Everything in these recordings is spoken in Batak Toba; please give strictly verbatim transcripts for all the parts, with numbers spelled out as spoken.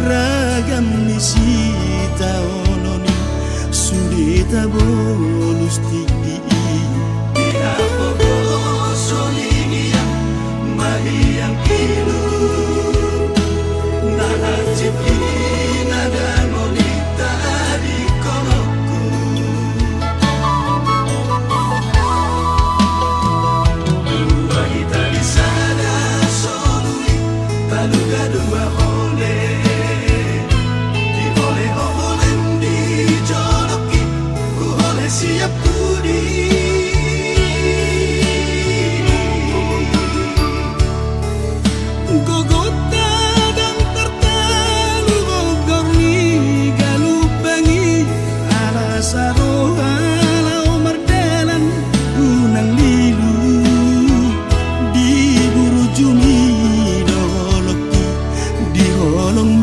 Ragam ni sitaonon i sude tabolus tingki i. Di hapogoson i hiang ma hiang ilu, na hansit i na dangol i tadingkononku. Dua hita di sada solu i, taluga dua ole. Diole ho holem di jolongki, huole sian pudi. Gogonta ndang tartalu, gogor ni galumbang i, ala saroha laho mardalan, unang lilu. Di burju ni dolok i, di holong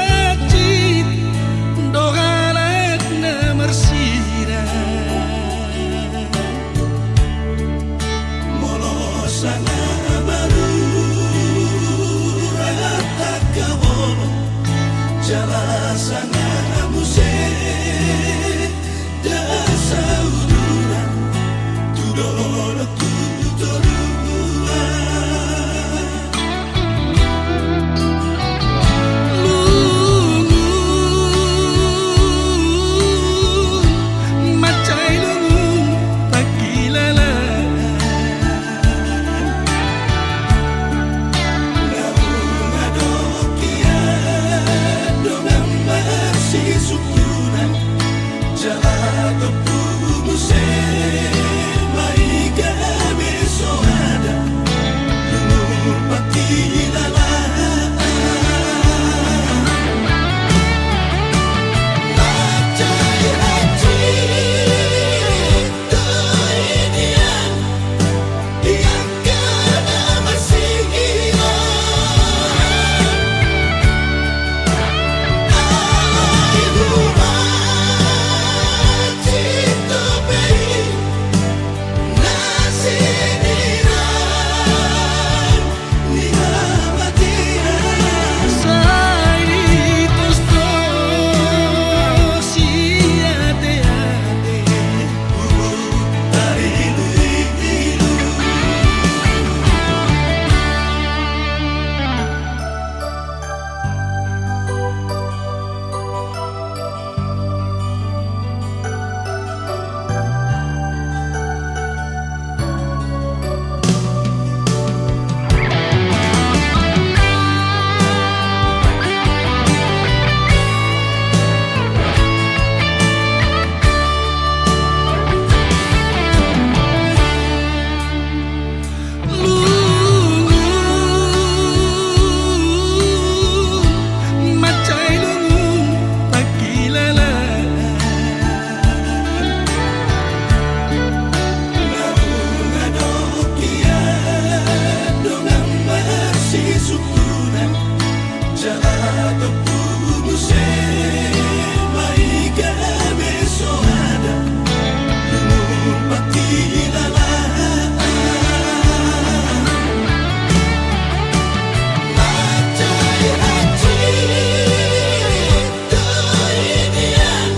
Hansit do halak na marsinai. Molo sanga marura angka holong, jala sanga muse ndang sauduran tu dolok tu toruan. Lungun, mansai lungun pangkilalaan. Naung adong hian dongan marsisungkunan. Jala tompu muse ma i gabe soada, lungun pangkilalaan. Mansai hansit do i nian. Lungun, mansai lungun pangkilalaan. Naung adong hian dongan marsisungkunan. Jala tompu muse ma i gabe soada, lungun pangkilalaan. Mansai hansit do i nian.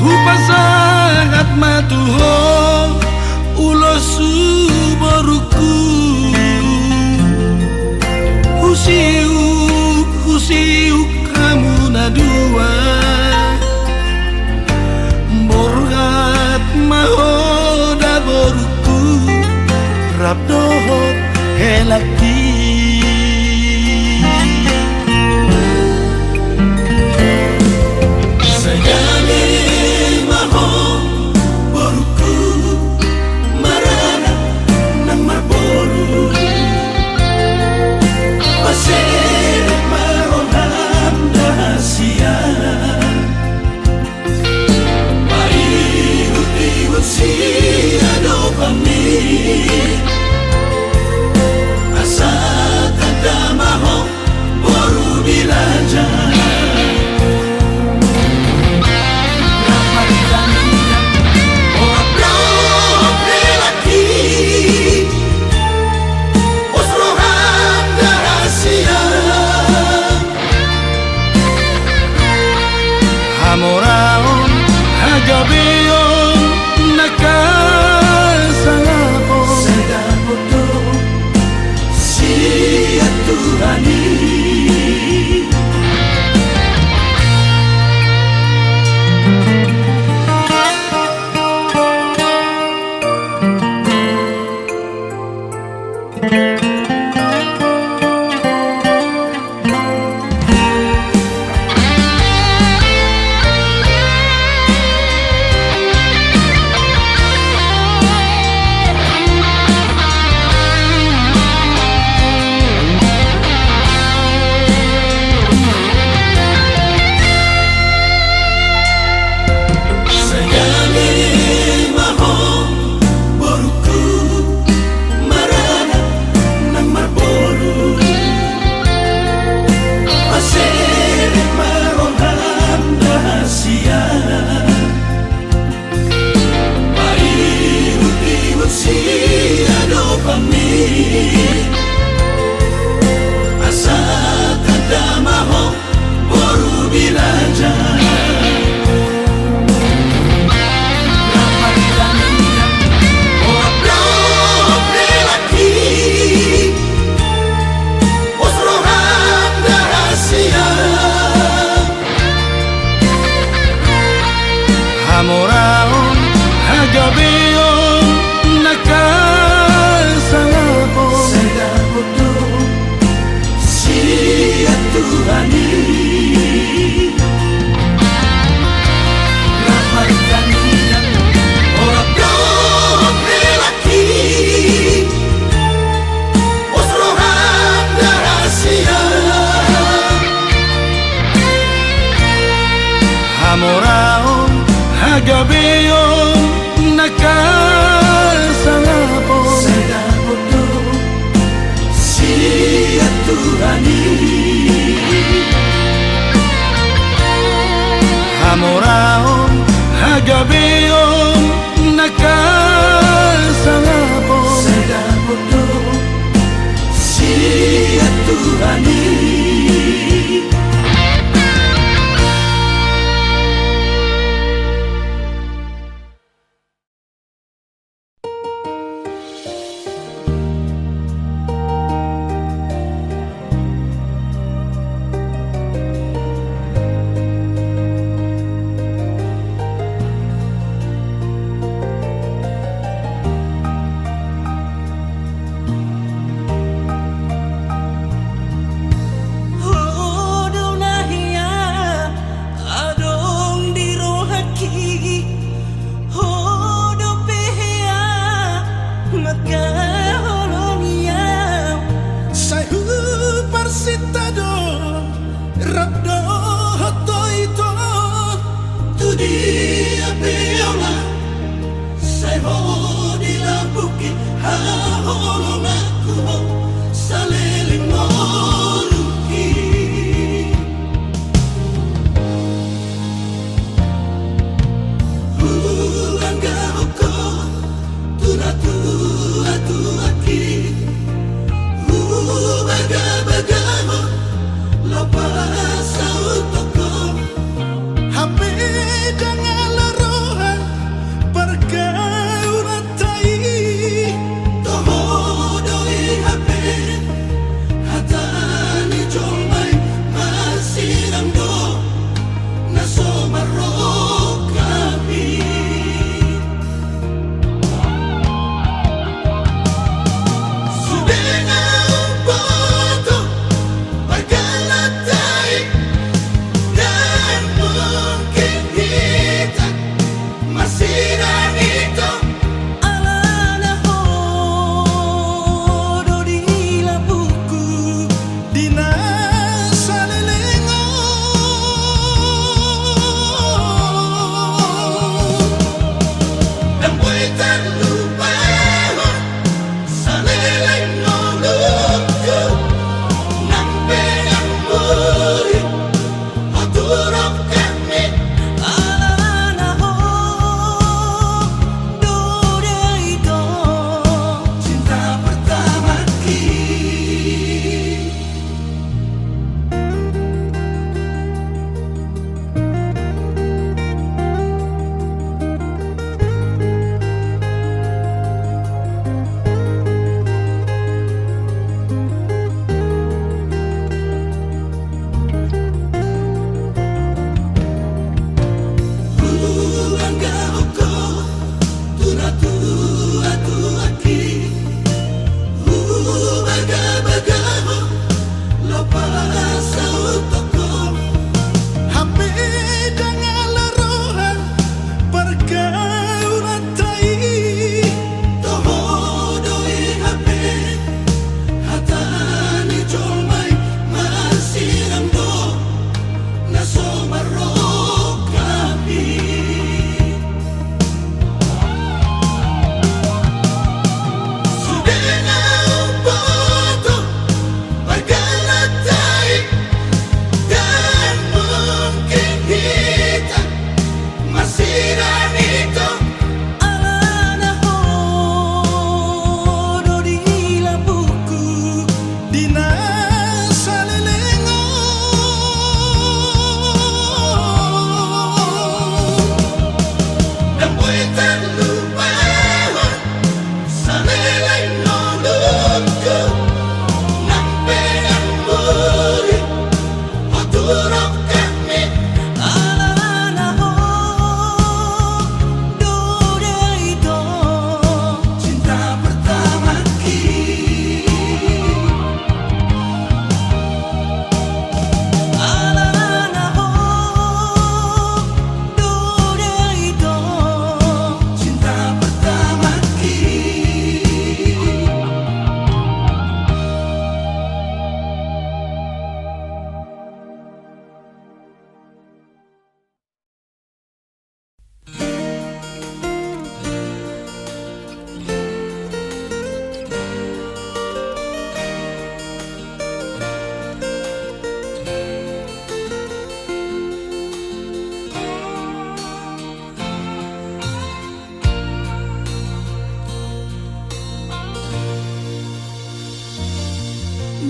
Hupasahat ma tu ho ulos, borungku. Husiuk, husiuk hamu na dua. Borhat ma ho da, borungku, rap dohot helangki. Sai dame ma ho, borungku, maranak nang marboru. Pase Sai dame ma ho, borungku, marana nang marboru. Paserep ma roham da hasian. Paihutihut sian adopanmi. Asa tanda ma ho, boru binaja. Rap martangiang, rap dohot helangki. Pos roham da hasian. Hamoraon, hagabeon, nang hasangapon. Sai dapot do sian Tuhan i. Rap martangiang, rap dohot helangki. Pos roham da hasian. Hamoraon, hagabeon, nang hasangapon. Sai dapot do sian Tuhan i. Hamoraon, hagabeon, nang hasangapon. Sai dapot do sian Tuhan i. Ho do na hea adong di rohangki, ho dope hea mangkaholongi au. Sai huparsinta do rap dohot toito, tu dia pe au laho. Sai ho dilambungki haholonganku, ho saleleng ngolungki. Huanggahon ho tu natuatuangki, hubagabagahon laho pasauthon ho. Hape ndang ala roha pargaulanta i. Toho do i hape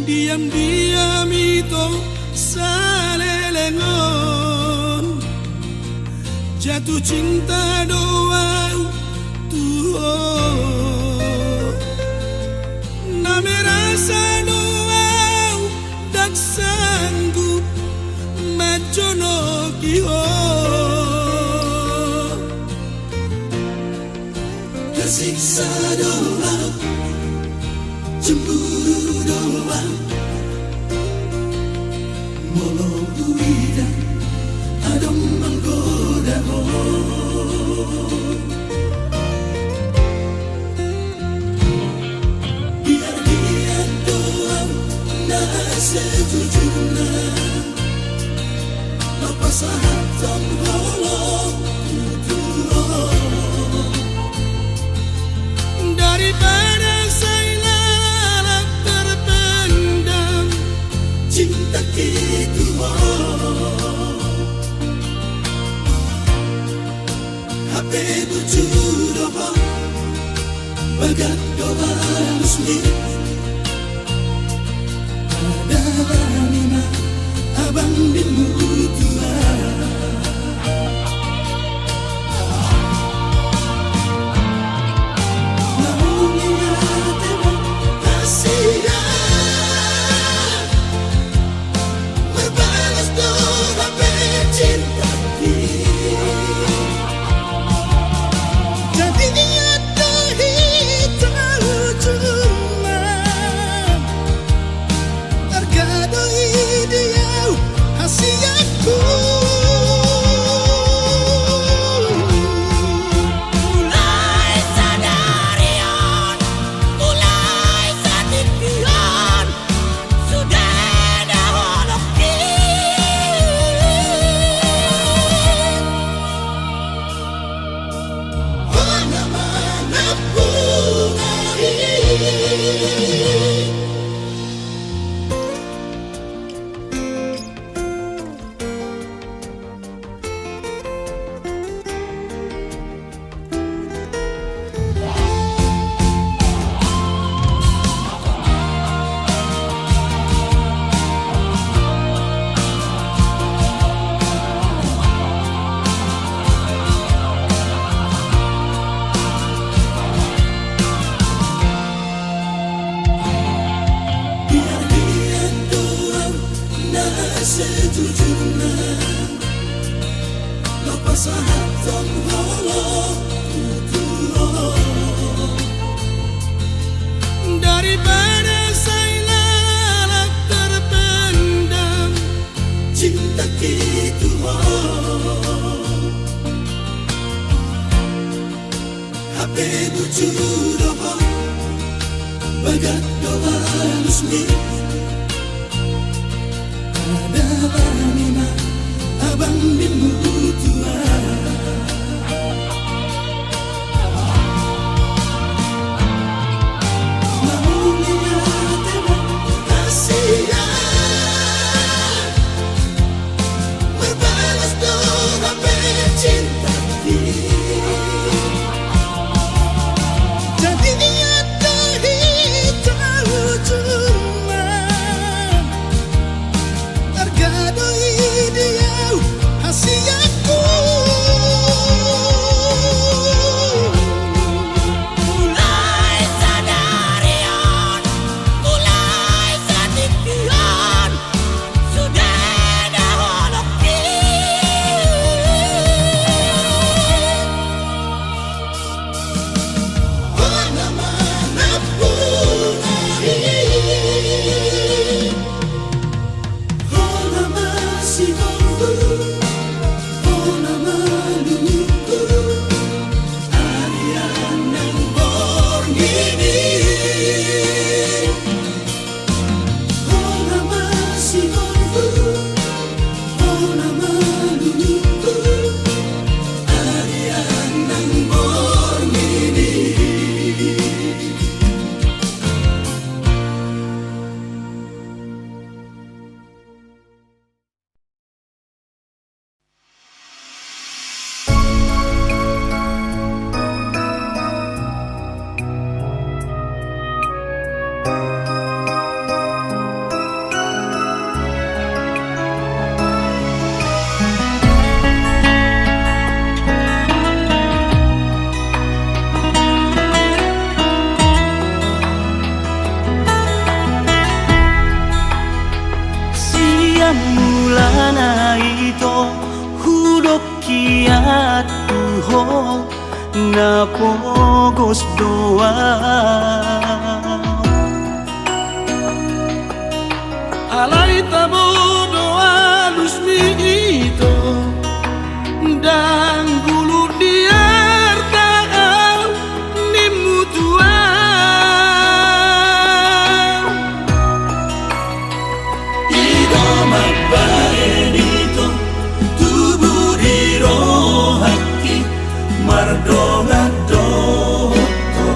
Diam-diam ito saleleng on, jatuh cinta do au tu ho. Na merasa do au ndang sanggup manjonoki ho. Tersiksa do au, cemburu do au, molo huida adong manggoda ho. Biar dia do au na sejujurna, pasahathon holongku tu ho. Daripada sai lalap terpendam cintaki tu ho. Hape bujur do ho, bagas do alusmi. Adalah nima abang di mutua. Naung ingat ema hasia. Marbalas do hape cintaki. Jadi ia do hita ujungna. Arga do i di au hasianku. Mulai sadari on, mulai saat ini on, sudah ada holongki. Mana, mana pun hari. Biar dia do au na sejujurna, pasahathon holongku tu ho. Daripada sai lalap terpendam cintaki tu ho. Hape bujur do ho, bagas do alusmi. Adalah nima abang di mutua. Naung ingat ema hasia. Marbalas do hape cintaki. Jadi ia do hita ujungna. Arga do i di au hasianku. ho na pogos do au. Alai tabo do alusmi ito, ndang gulut di arta au nimmu tu au. I do mambahen ito, tubu di rohangki mardongan dohot ho.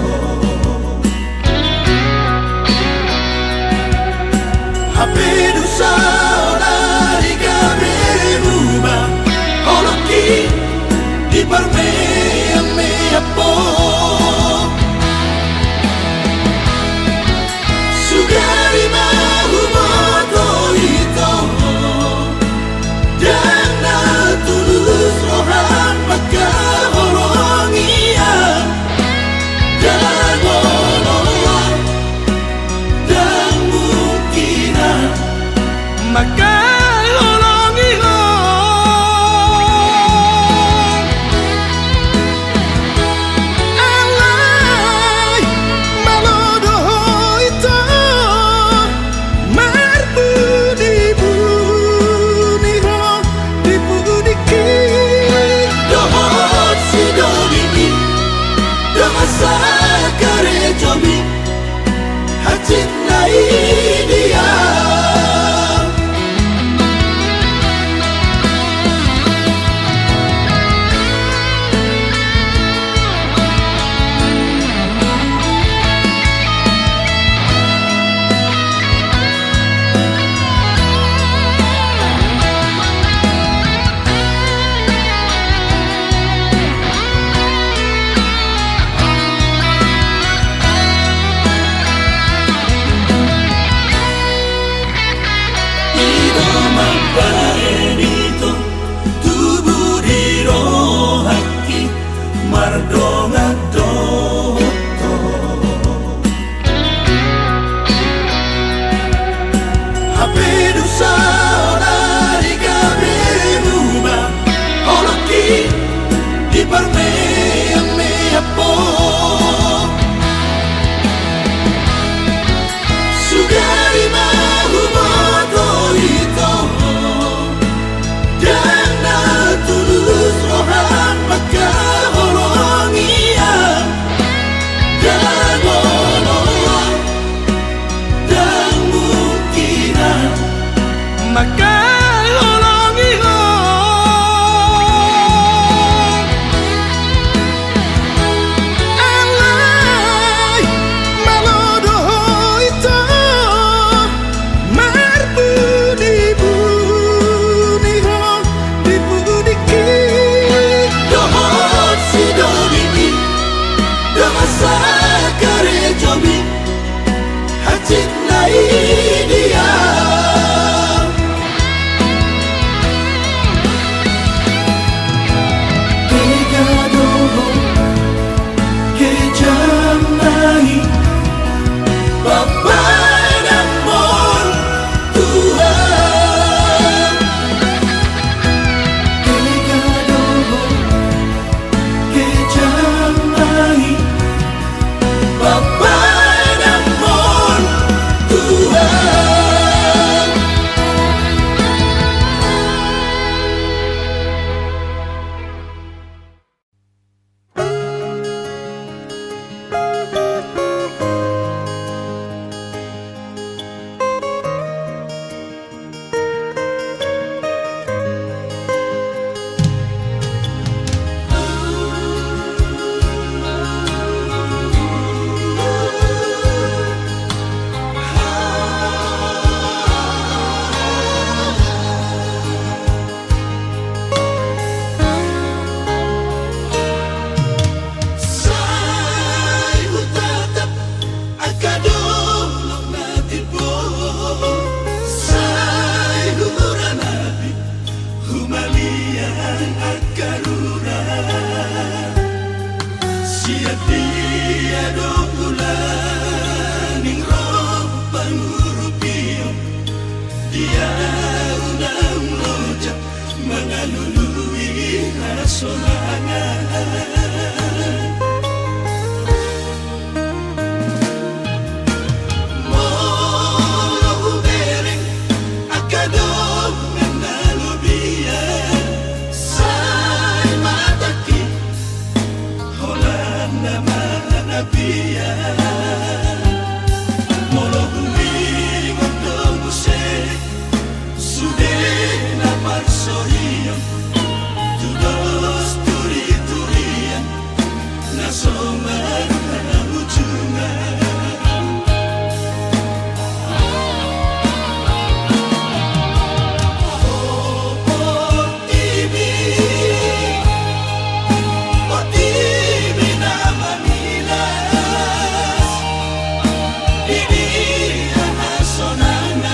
Di dia hasonangan,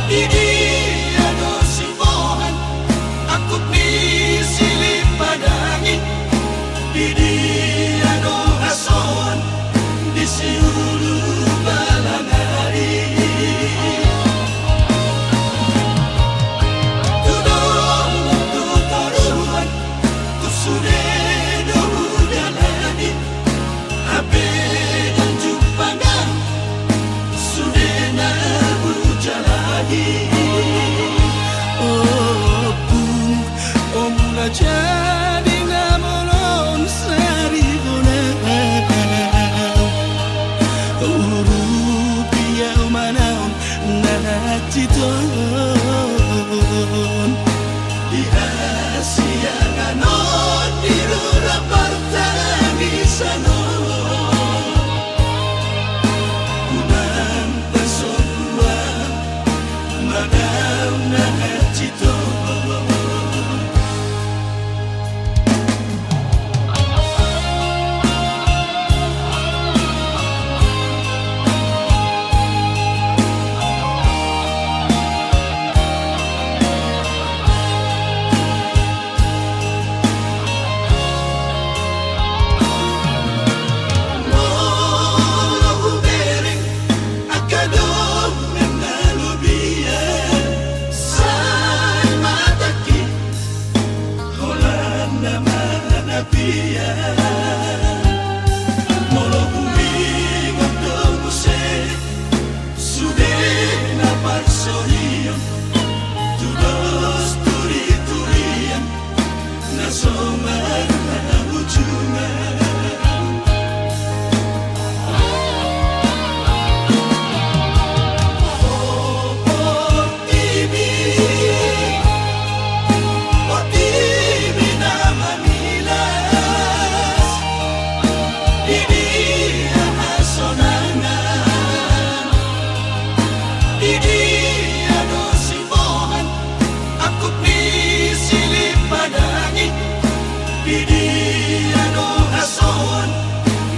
di dia do siboan, angkup ni silipadangin, di dia do hasoan, di siulu balangari. Tu dolok tu toruan, tu sude do hudalani, hape ndang jumpang au, sude na hujalani. Ompung, o mula jadi na molo on saribonaon, urupi au manaon na hansit on. Di hasiangan on, di rura partangisan on, unang pasombu au manaon na hansit on. Molo hubereng angka dongan na lobian, sai matangki holan na manapian. Molo huingot do muse sude na parsorion, tudos turiturian na so marujungan. O portibi, portibi na mamilas, di dia hasonangan, di dia do siboan, angkup ni silipadangin, di dia do hasoan,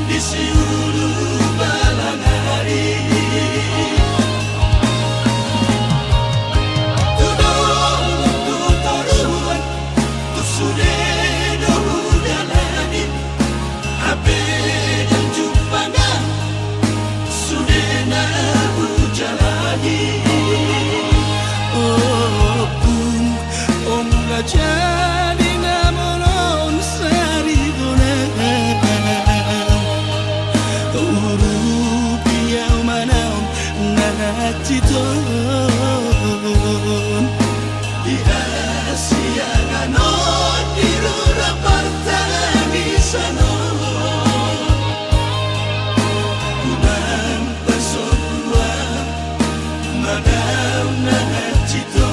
di siulu balangari. Tu dolok tu toruan, tu sude do hudalani, hape ndang jumpang au, sude na hujalani. Ompung, o mula jadi na molo on saribonaon, urupi au manaon na hansit on. Di hasiangan on, di rura partangisan on, unang pasombu au manaon na hansit on.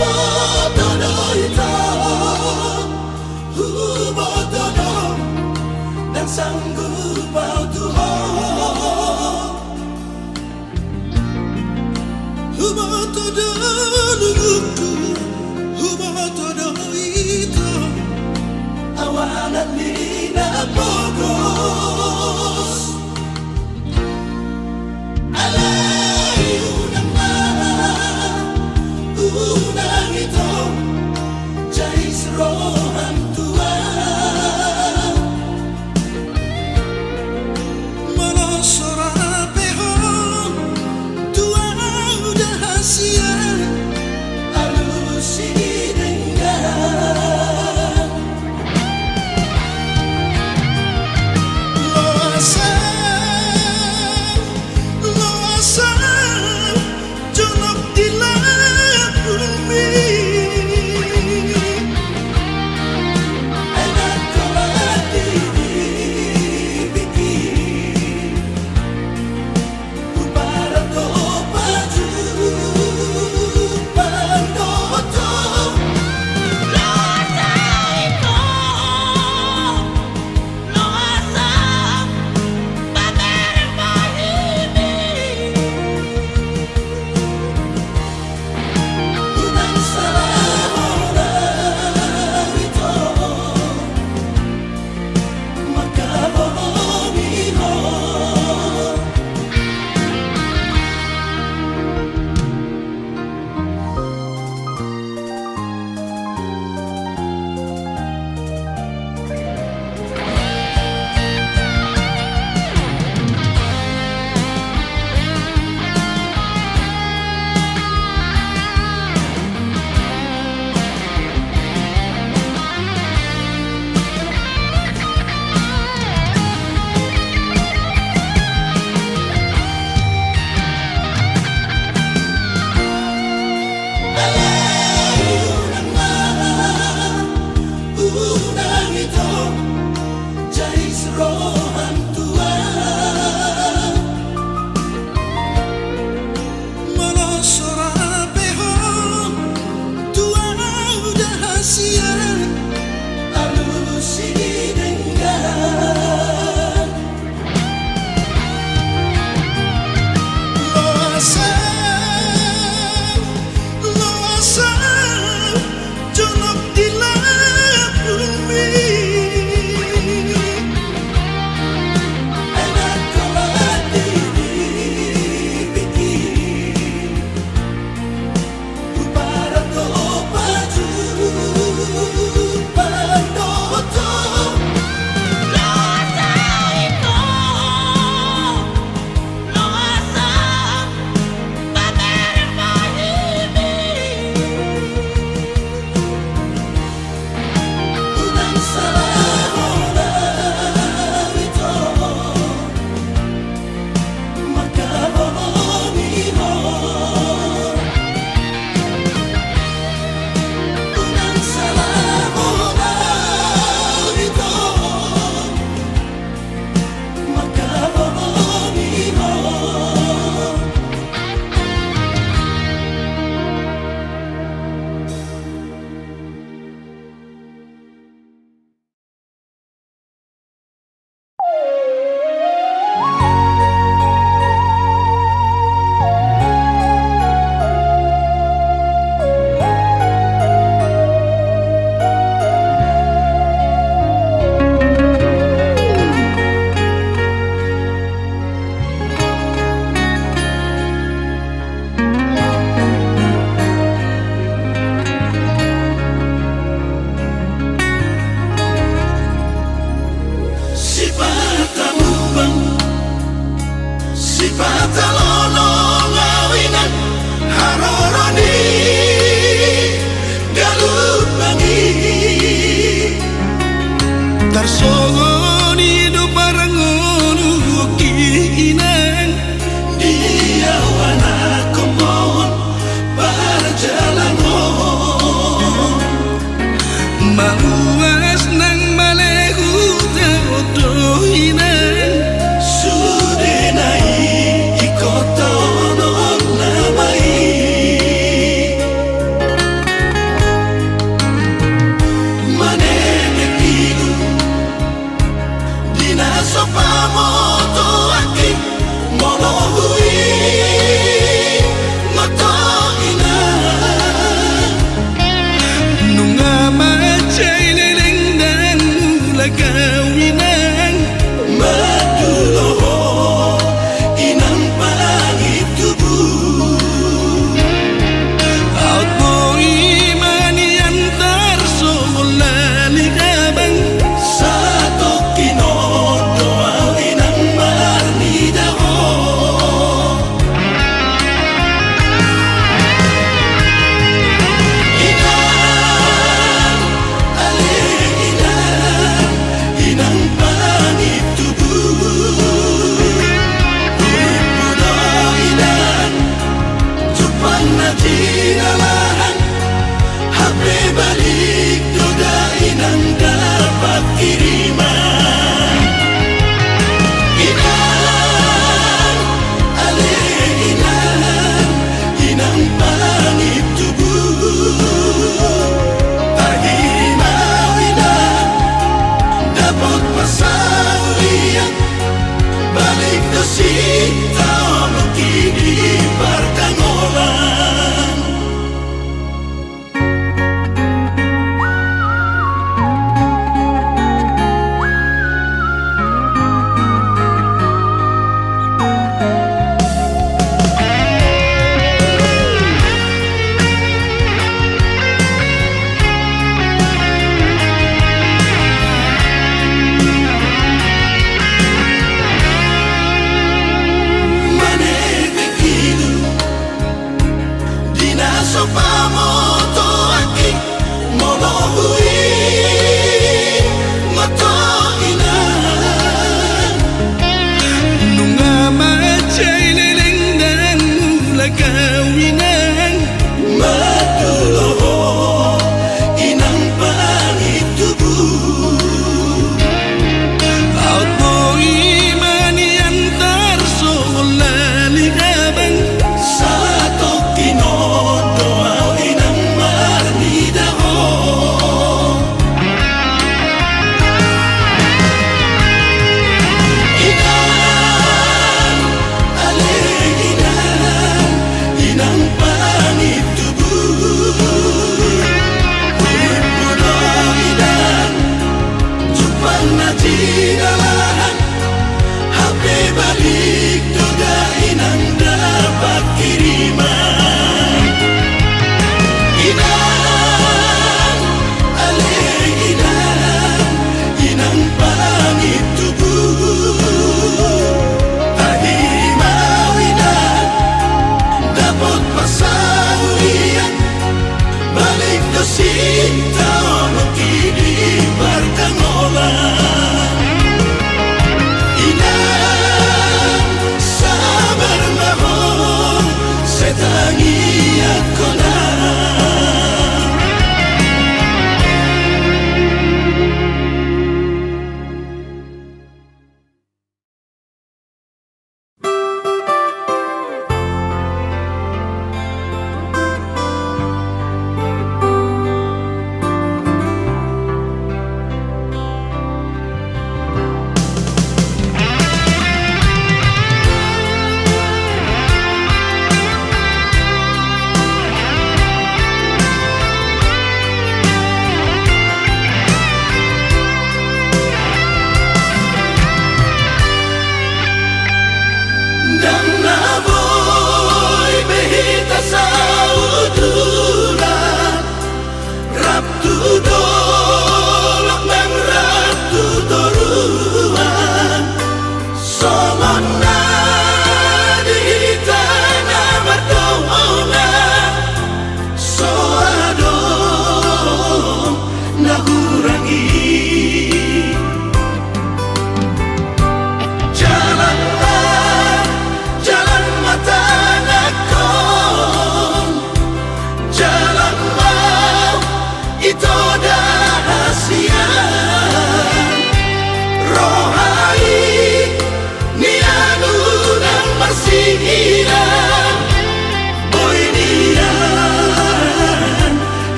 Huboto do ito, huboto do, ndang sanggup au tu ho. Huboto do lubungku, huboto do ito, au anak ni na pogos. Alai unang ma, unang ito, jais roham tu au. Molo so ra pe ho tu au da hasian, alu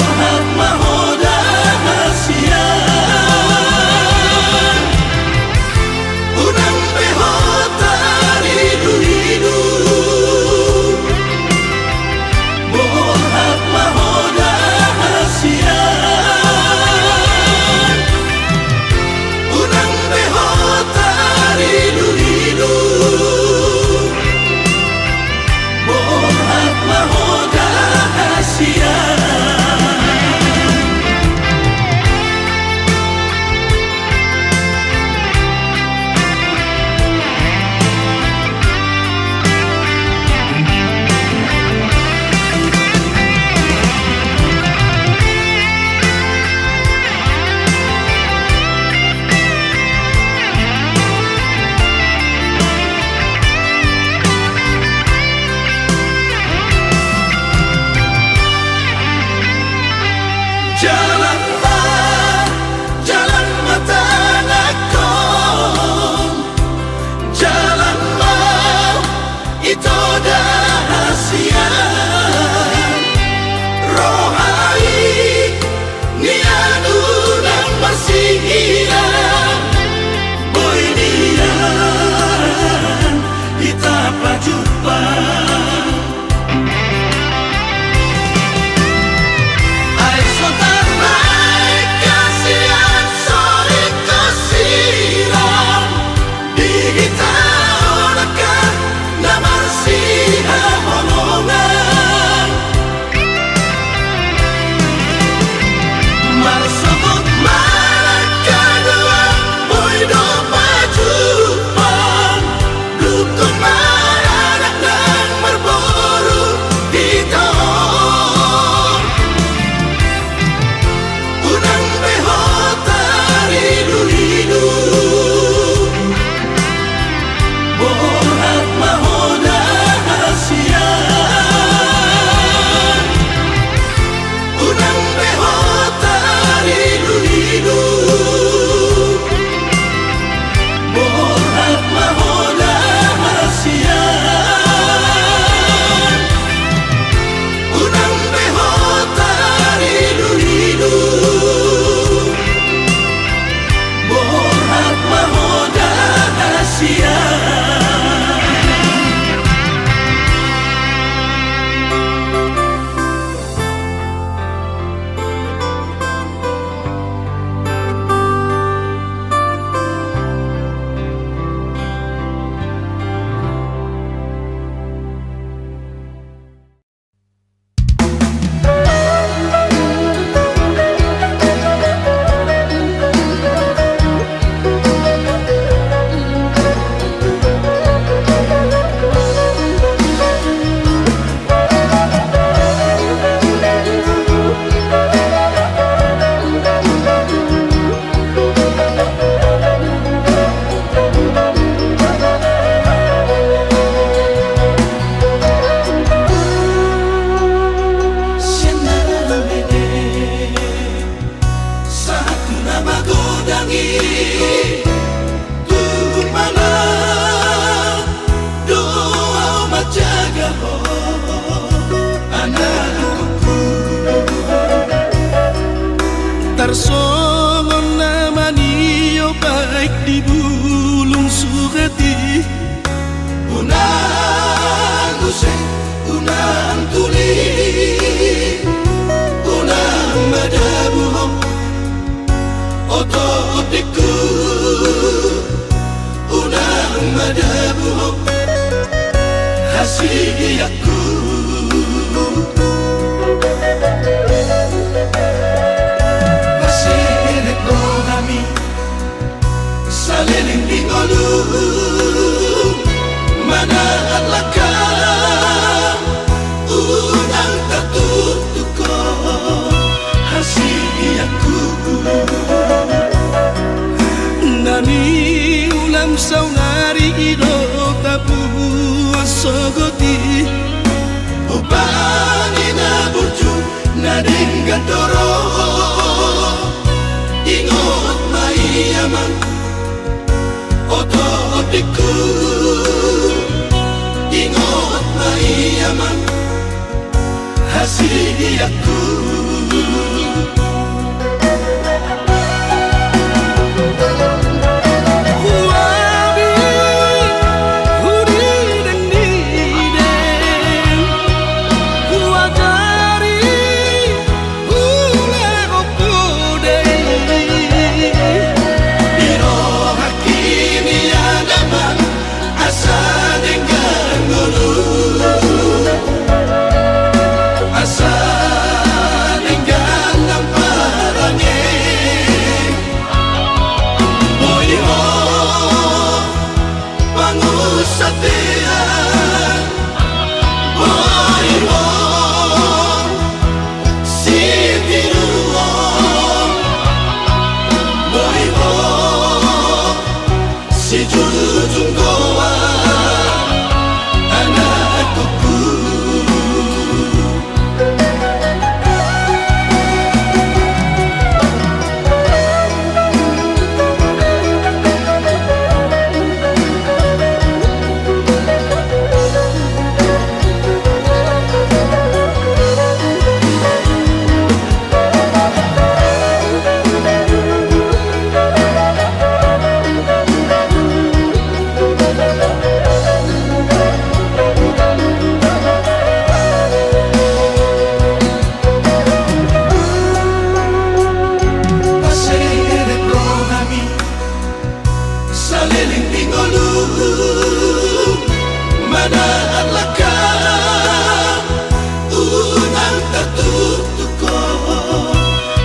Borhat ma ho da hasian, unang be ho tariduidu. Borhat ma ho da hasian, unang be ho tariduidu. Borhat ma ho da hasian. Jalan ma, jalan ma tanangkon, jalan ma ito da hasian. Roha i nian unang marsihiran, boi nian hita pajumpang. Ai so tarbaen hasian, so ringkot siran di hita on angka na marsihaholongan. Marsogot ma angka dua, boi do pajumpang. Dungkon ma anak nang marboru hita on. Unang be ho tariduidu. Borhat ma ho da hasian, unang be ho tariduidu. Borhat ma ho da hasian, unang be ho tariduidu. Borhat ma ho da hasian. Sahat tu na magodang i, tu humana do ahu manjaga ho, anakku. Tarsongon na manio baik di bulung suhat i. Unang use, unang tuli, unang madabu ho, oto otikku. Unang madabu ho, hasianku. Parsirip do hami saleleng ni ngolu, manat langkam, unang tartuktuk ho, hasianku. Na niulam saonari i do tapuas sogot i. Ombang i na burju na denggan do ro. Ingot ma i amang, oto otikku. Ingot ma i amang, hasianku. Asa denggan ngolu, asa denggan namparange. Boi ho pangusatean, boi ho sitiruon, boi ho sijujung goar, anakku. Paserep rohami saleleng ni ngolu, manat langkam unang tartuktuk ho,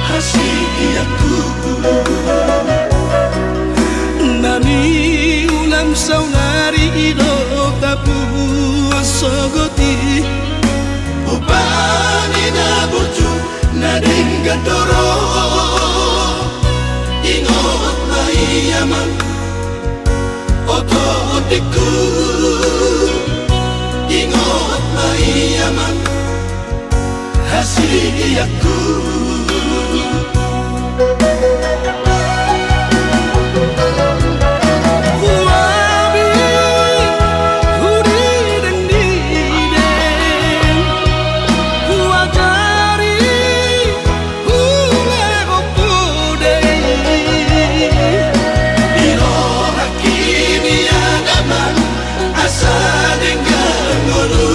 hasitiaku. Na niulam saonari i do tapuas sogot i, upa ni na burju na denggan do ro. Ingot ma i amang, otondingku, ingot ma i amang, hasitiaku. Huabi, hudideng-dideng, huajari, hulehon hu dei. Di rohangki nian amang, asa denggan ngolu,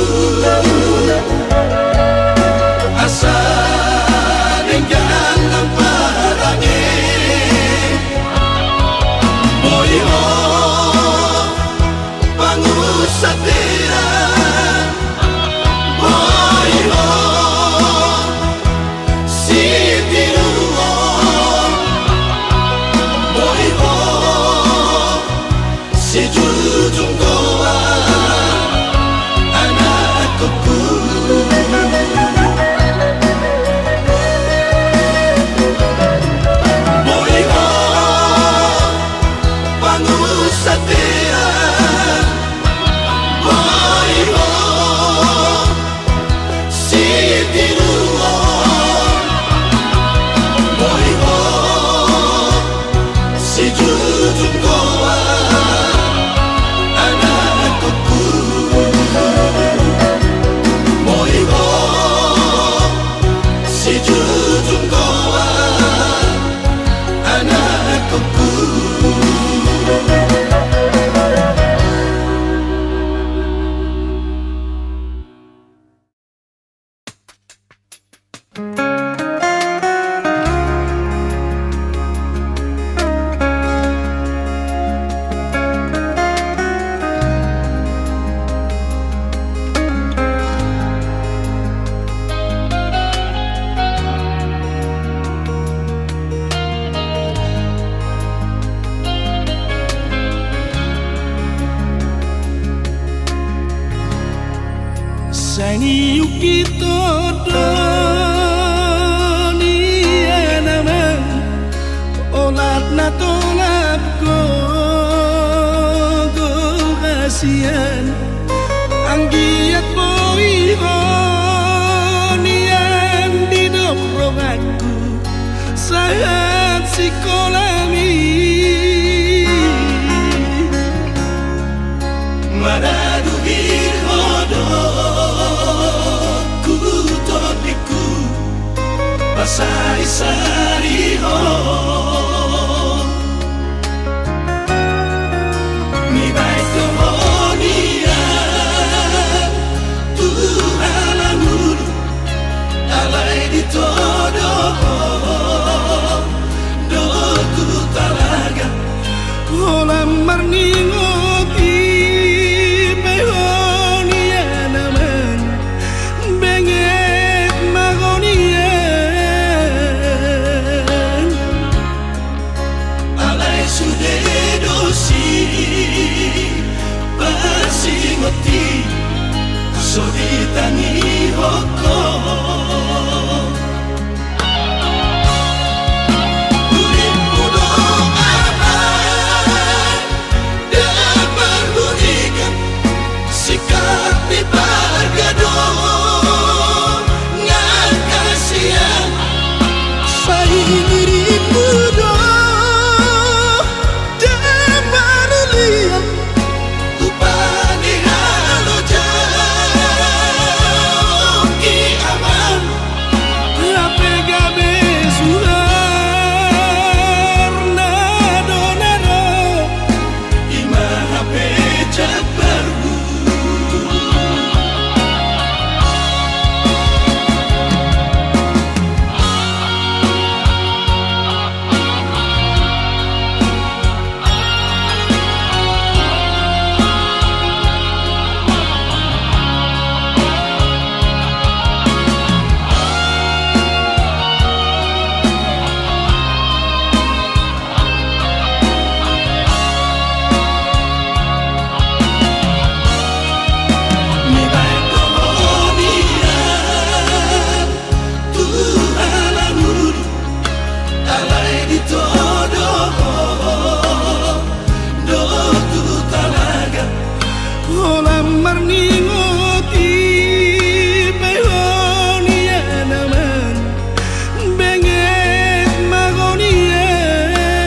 asa denggan namparange. Boi ho pangusatean, boi ho sitiruon, boi ho sijujung goar, anakku. Boi ho pangusatean, boi ho sitiruon, boi ho sijujung goar, anakku. Boi ho sijujung goar, anakku. Sai niungkit ho do nian amang, olat na tolap gogo hasian. Anggiat boi ho nian didok rohangku sahat sikolami. Maradophon ho do, tondingku, pas Sari-sari ho. Mibaen do ho nian tu halangulu, alai ditodo ho do tu talaga. Holan marningot i pe ho nian amang, benget ma ho nian. Alai sude do sipasingot i, so ditangihon ho. Ulitmu do amang, dang parhunikan, singkat ni parga do, nunga hasian. Sai dirimu do, dang marulian, upa ni halojaon i amang. Hape gabe suhar na do na ro, i ma hape jambarhu. Mibaen do ho nian tu halangulu, alai ditodo ho do tu talaga. Holan marningot i pe ho nian amang, benget ma ho nian.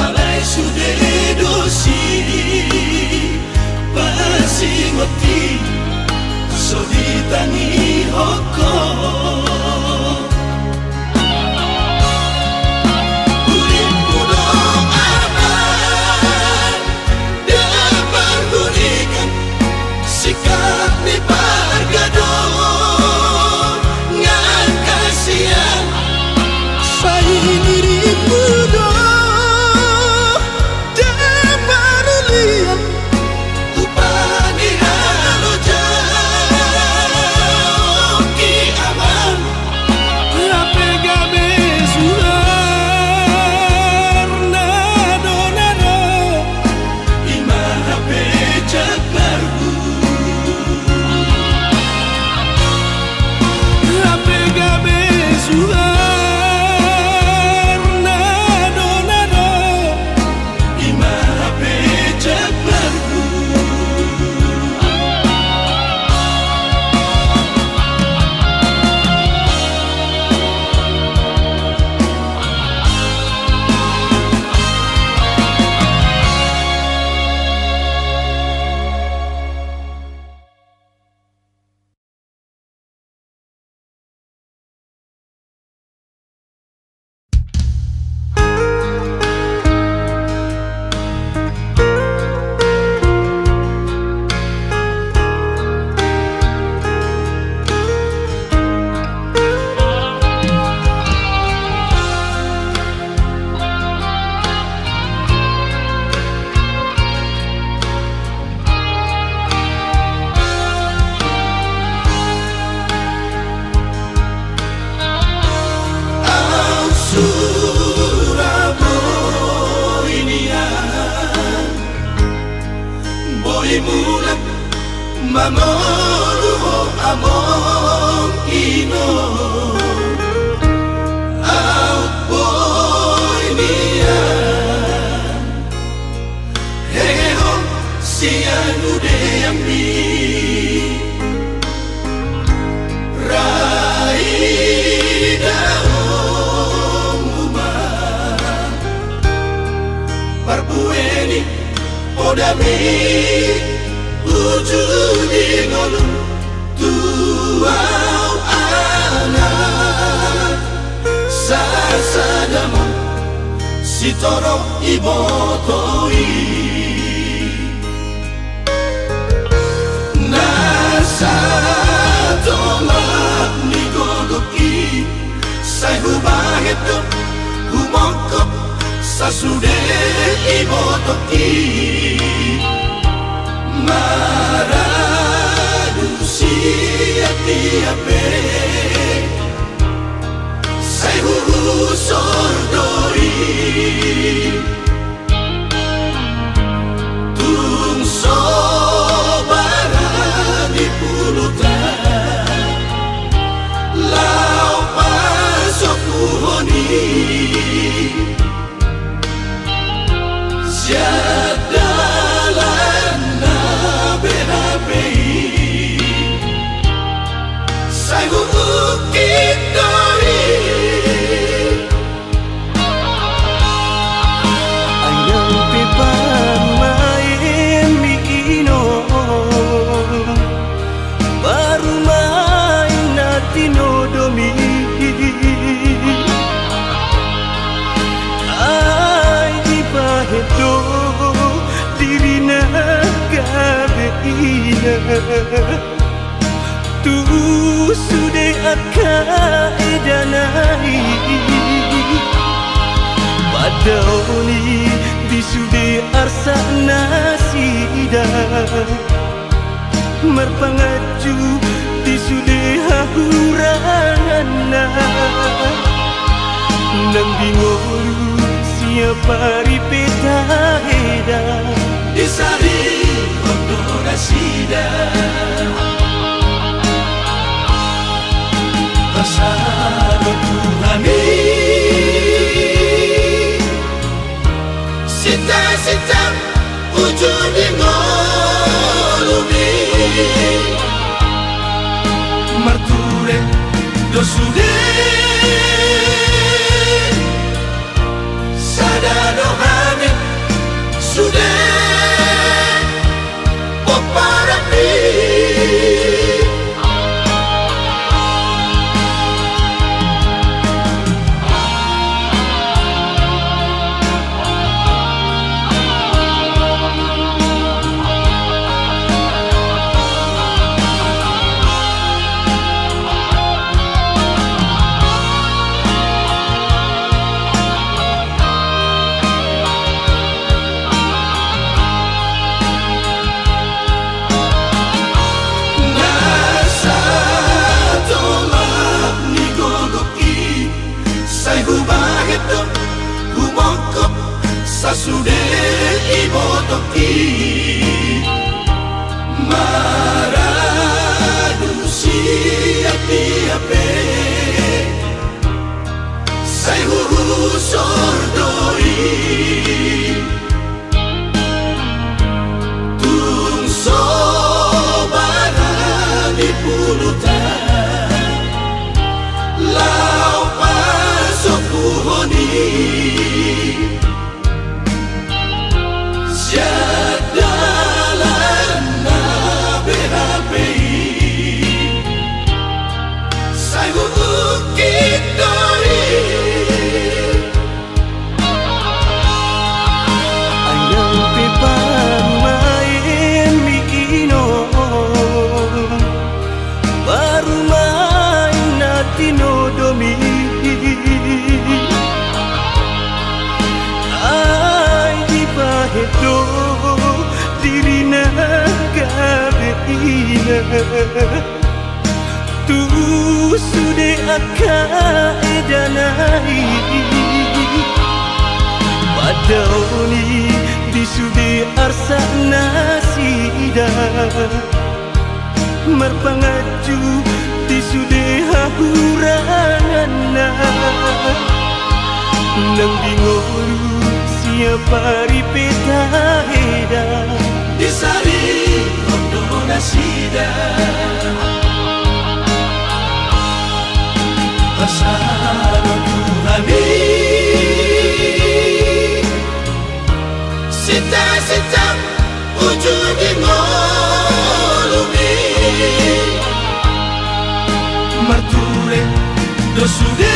Alai sude do sipasingot i, so ditangihon ho. Ulitmu do amang, dang parhunikan, singkat ni parga do, nunga hasian. Sai dirimu do, dang marulian, upa ni halojaon i amang. Hape gabe suhar na do na ro, i ma hape jambarhu. Hape gabe suhar na do na ro, i ma hape jambarhu. Au sura boi nian, boi mulak mangolu ho among inong. Au boi nian, hehehon sian udeangmi, ra idaonmu ma parbue ni podami, uju di ngolu tua. Sitorop iboto i. Na satolap ni godok i, sai hubahen do humongkop sasude iboto i. Maradu sian dia pe, sai huhusor do i. Tung so barani puluta laho pasokuhon i. Sian dalan na beha pe i, sai huungkit do i. Ai nang pe parumaen mi ginom, parumaen na tinodo mi. Ai dibahen do dirina gabe ina tu sude angka edana i. Pandaon i di sude arsak nasida, marpanganju di sude hahuranganna. Nang di ngolu siap ari pe taheda, disarihon do nasida. Pasahat Tuhan i sita-sita uju di ngolumi. Marture do sude, sada do hami sude pomparanmi. Na satolap ni godok i, sai hubahen do humongkop sasude iboto i. Maradu sian dia pe, sai huhusor do i. Tung so barani puluta laho pasokuhon i. Sian dalan na beha pe i, sai huungkit do i. Ai nang pe parumaen mi ginom, parumaen na tinodo mi. Ai dibahen do dirina gabe ina tu sude angka edana i. Pandaon i di sude arsak nasida, marpanganju di sude hahuranganna. Nang di ngolu siap ari pe taheda, disarihon do nasida. Pasahat Tuhan i sita-sita uju di ngolumi. Marture do sude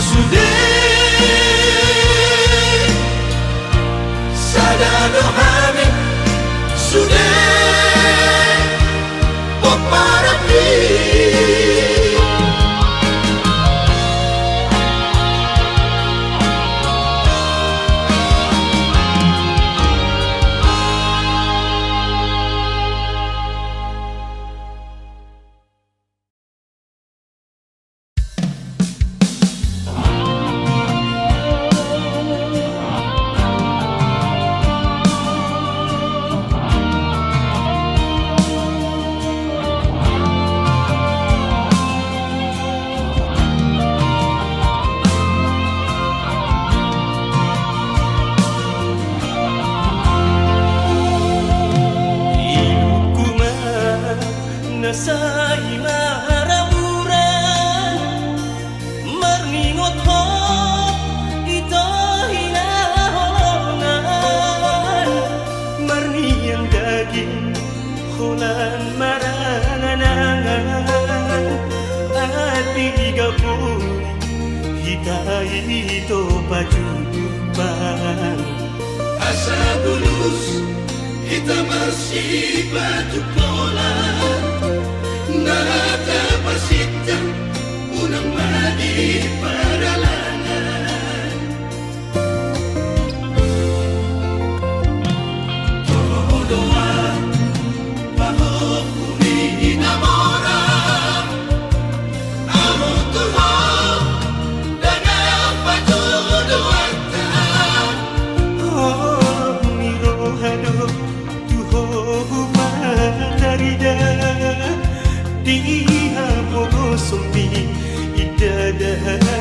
Sude sada do hami, sude pomparanmi. Ilungku ma na sai maramuran, marningot ho ito hinaholongan, marnian daging holan marangan-angan, atik gaboi hita ito pajumpang. Asa bulus hita masipatupolan, na tapasintang unang ma di paralangan. Toho do ahu pahompu ni na mora, ahu tu ho dang patuduhonta. Holong ni roha do tu ho hupatarida, di hapogoson ni dada.